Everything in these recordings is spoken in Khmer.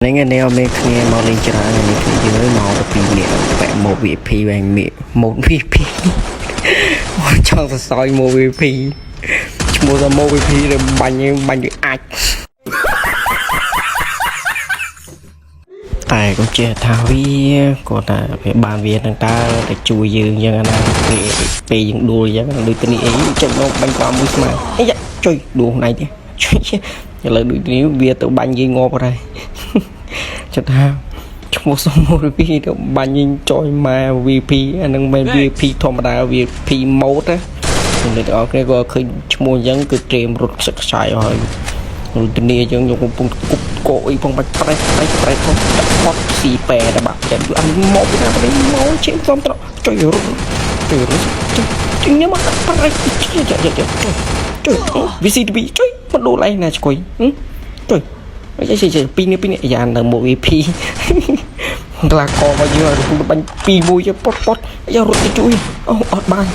នេះនេះមានគ្នាមកលេងច្រើននេះគ្នាយើងមកទៅពីរនាក់បែកម៉ូត VIP បែកម៉ូត VIP អូចង់សរសើរម៉ូត VIP ឈ្មោះថាម៉ូត VIP ដែលបាញ់បាញ់វាអាចតែកុំចេះថាវាគាត់ថាវាបានវានឹងតើតែជួយយើងយ៉ាងណាពេលពេលយើងដួលយ៉ាងដូចទៅនេះអីចេញមកបាញ់ក្បាលមួយស្មើអីយ៉ាជួយដួលខ្លួនឯងទេជួយឥឡូវដូចនេះវាទៅបាញ់យើងងាប់ហើយ ចិត្តថាឈ្មោះសុំមួយ VP ទៅបាញ់យើងចយម៉ែ VP អានឹងមិន VP ធម្មតា VP mode ណាអ្នកទាំងអស់គ្នាក៏ឃើញឈ្មោះអញ្ចឹងគឺត្រៀមរត់ខ្សឹកខ្សែហើយរត់ធានាអញ្ចឹងខ្ញុំកំពុងគប់កោអីផងបាច់ប្រេះប្រេះប្រេះផងដាក់ផត់ស៊ីប៉ែដល់បាក់តែអានេះមកពីណាបានេះមកជិះសំត្រចុយរត់ចុយរត់ចុយជិះញ៉ាំមកដាក់ប្រេះចុយចុយចុយចុយ VCTV ចុយមកដូរឡៃណាឆ្កុយចុយ អីចេះចេះពីរនេះពីរនេះយ៉ាងនៅមក VP ក្លាកមកយើងកំពុងបាញ់ពីមួយពត់ពត់យ៉ារត់ទៅជួយអូអត់បាន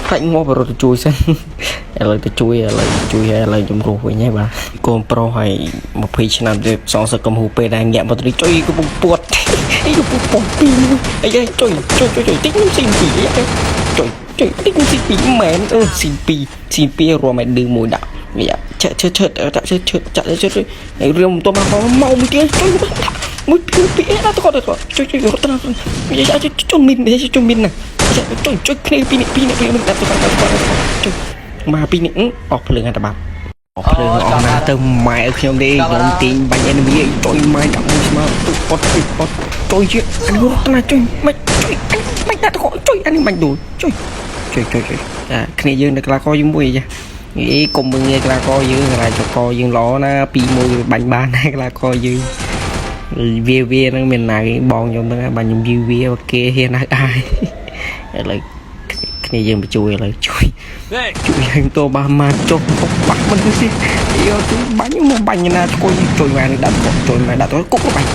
ខ្លាចងាប់រត់ទៅជួយសិនឥឡូវទៅជួយឥឡូវជួយហើយឥឡូវជំរុះវិញហើយបាទកូនប្រុសហើយ20ឆ្នាំទៀតសងសឹកកំហូពេលដែរងាក់មកទៅជួយកំពុងពួតអីកំពុងពត់ពីមួយអីជួយជួយជួយជួយតិចខ្ញុំស៊ីពីរជួយជួយតិចខ្ញុំស៊ីពីរមែនអឺស៊ីពីរស៊ីពីររួមឲ្យឌឺមួយដាក់យ៉ាឆើឆើឆើចាក់ឆើឆើចាក់ឆើឆើរឿងមិនតមកមកមួយទៀតជួយមួយពីរពីរដាក់ទៅគាត់ទៅជួយជួយរត់ទៅយ៉ាជួយជួយមីនជួយមីនណាជួយជួយគ្នាពីរនេះពីរនេះពីរនេះដាក់ទៅគាត់ទៅជួយមកពីរនេះអស់ភ្លើងអត់បាត់អស់ភ្លើងអស់ណាទៅម៉ែខ្ញុំទេខ្ញុំទាញបាញ់ enemy ជួយម៉ែដាក់មួយស្មើទុប៉ុតប៉ុតជួយជាអានេះរត់ណាជួយមិនជួយមិនដាក់ទៅគាត់ជួយអានេះបាញ់ដួលជួយជួយជួយជួយគ្នាយើងនៅក្លាកជាមួយចាអីកុំមើងងាយកីឡាករយើងកីឡាករយើងល្អណាពីមួយបាញ់បានណាកីឡាករយើងវាវាហ្នឹងមានណាគេបងខ្ញុំហ្នឹងបាញ់ខ្ញុំយីវាគេហ៊ានហៅអាយឥឡូវគ្នាយើងបញ្ជួយឥឡូវជួយជួយឲ្យតបាមកចុះបាក់មិនទេយកទៅបាញ់មកបាញ់ណាជួយជួយមកនេះដាក់ជួយមកដាក់ទៅគុកបាញ់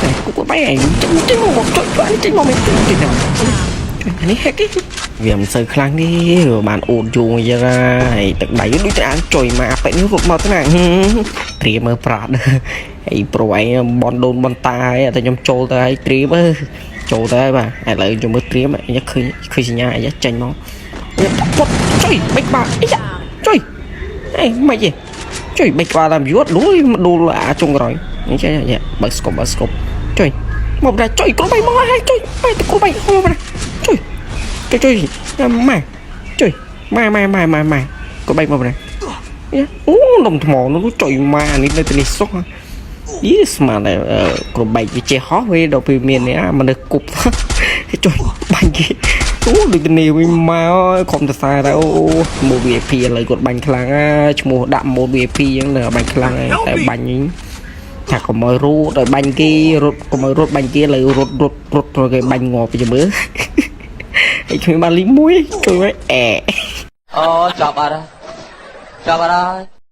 តែគុកបាញ់ឯងចេញចេញមកជួយជួយចេញមកមិនចេញចេញអានេះហេកវាមិនសូវខ្លាំងទេបានអូតយងយ៉ាងណាហើយទឹកដៃដូចតែអានចុយមកអាប៉ែនេះរត់មកទៅណាត្រៀមមើលប្រាតហើយប្រូឯងបនដូនបនតាហើយតែខ្ញុំចូលទៅហើយត្រៀមចូលទៅហើយបាទឥឡូវខ្ញុំមើលត្រៀមឃើញឃើញសញ្ញាអីចេញមកពុតចុយបិចបាអីចុយអេមិនទេចុយបិចក្បាលតាមយត់លួយមកដួលអាចុងក្រោយនេះចេះបើស្គប់បើស្គប់ចុយមកដែរចុយគ្រាប់មកហើយចុយបែរទៅគ្រាប់មកដែរចុយ ជួយជួយម៉ែជួយម៉ែម៉ែម៉ែម៉ែម៉ែក៏បែកមកណាអូនំថ្មនោះចុយម៉ានេះនៅទីនេះសុះយីស្មានតែក្រុមបែកវាចេះហោះវាដល់ពេលមាននេះមនុស្សគប់ចុយបាញ់គេអូដូចនេះវិញមកខំតសារតែអូម៉ូ VIP ឥឡូវគាត់បាញ់ខ្លាំងឈ្មោះដាក់ម៉ូ VIP អញ្ចឹងបាញ់ខ្លាំងតែបាញ់ថាកុំឲ្យរត់ឲ្យបាញ់គេរត់កុំឲ្យរត់បាញ់គេឥឡូវរត់រត់រត់ទៅគេបាញ់ងាប់ទៅមើល ឯគ្មានបានលីមួយជួយអែ អូចប់អត់ហើយចប់អត់ហើយ។